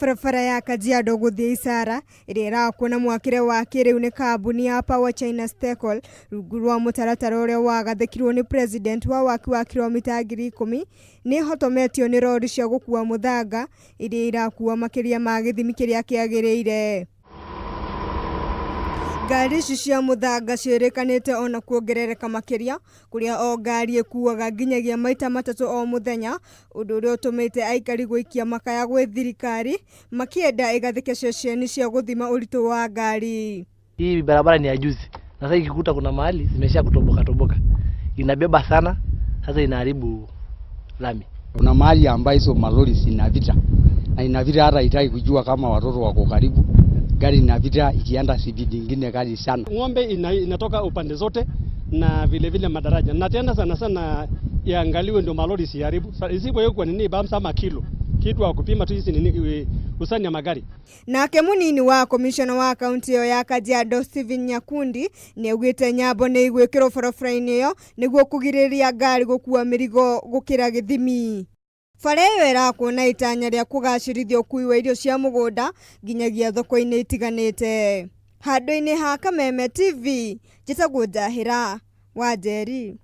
Barabara ya Kajiado gũthiĩ Isara ĩrĩa ĩrakwo na mwakĩre wa kĩrĩu nĩ kambuni ya Power China Stekel rungu rwa mũtaratara ũrĩa wagathĩkirwo nĩ President wa waki wa kiromita 10,000 nĩ ĩhotometio nĩ rori cia gũkua mũthanga iria irakua makĩria ma gĩthimi kĩrĩa kĩagĩrĩire. Ngari ici cia mũthanga ciĩrĩkanĩte ona kuongerereka makĩria kũrĩa o ngari ĩkuaga nginyagia maita matatũ o mũthenya ũndũ ũrĩa ũtũmĩte aikari gũikia makaya gwĩ thirikari makĩenda ĩgathĩke ceceni cia gũthima ũritũ wa ngari. Hii barabara ni ya juzi na sasa ikikuta kuna mahali zimesha kutoboka toboka, inabeba sana, sasa inaharibu lami. Kuna mahali ambayo hizo malori zinapita na inapita hata haitaki kujua kama watoto wako karibu. Gari inapita ikienda spidi ingine kali sana. Ng'ombe inatoka upande zote na vile vile madaraja, na tena sana sana iangaliwe ndio malori isiharibu. Isipowekwa nini bumps ama kilo kitu wa kupima tu hizi nini usani ya magari. Nake munini wa komishona wa kaunti ĩyo ya Kajiado Stephen Nyakundi nĩ augĩte nyambo nĩ igwĩkĩrwo barabara-inĩ ĩyo nĩguo kũgirĩrĩria ngari gũkua mĩrigo gũkĩra gĩthimi. Bara ĩyo ĩrakwo na itanya rĩa kũgacĩrithia ũkui wa irio cia mũgũnda nginyagia thoko-inĩ itiganĩte. Handũ-inĩ ha Kameme TV, njĩtagwo Njahĩra wa Njeri.